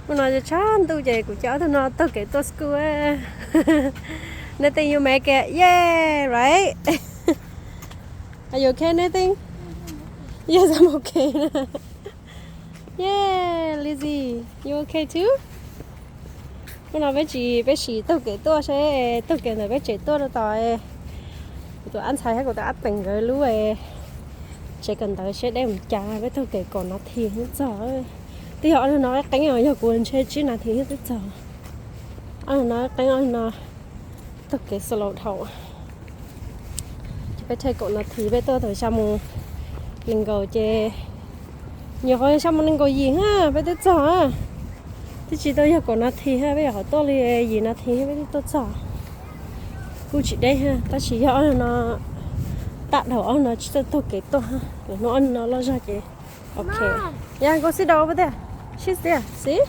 Hnub no tshav ntuj ces kuv coj ob tug no taug kev tuaj school. Nathan, you make it, yay, right? Are you okay, Nathan? Yes, I'm okay. Yeah, Lizzie, you okay too? Hnub no peb tsis, peb sim taug kev tuaj seb taug kev ntawm peb tsev tuaj rau tom kuv tus ab ntxhais thiab kuv tus ab teem nkawd lub tsev kawm ntawv seb deb mus cas, peb taug kev kaum nas this thiaj txog. Twb yog ob tug no qeeb qeeb os, yog kuv ntshe tsib nas this thiaj twb txog. Ob tug no qeeb, ob tug no taug kev slow dhau. Ces peb take kaum nas this peb tuaj thaum xya moos nees nkaum ces, nyuam qhuav xya moos nees nkaum yim ha peb twb txog. Twb tsis tau yog kaum nas this ha, peb yuav qhov tuaj li yim nas this peb twb tuaj txog. Kuj tsis deb ha, tab sis yog ob tug no, tag dhau ob tug no tsis tau taug kev tuaj ha. Lwm hnub ob tug no loj zog ces, ok. Yeah, go sit down over there. Sit there, see?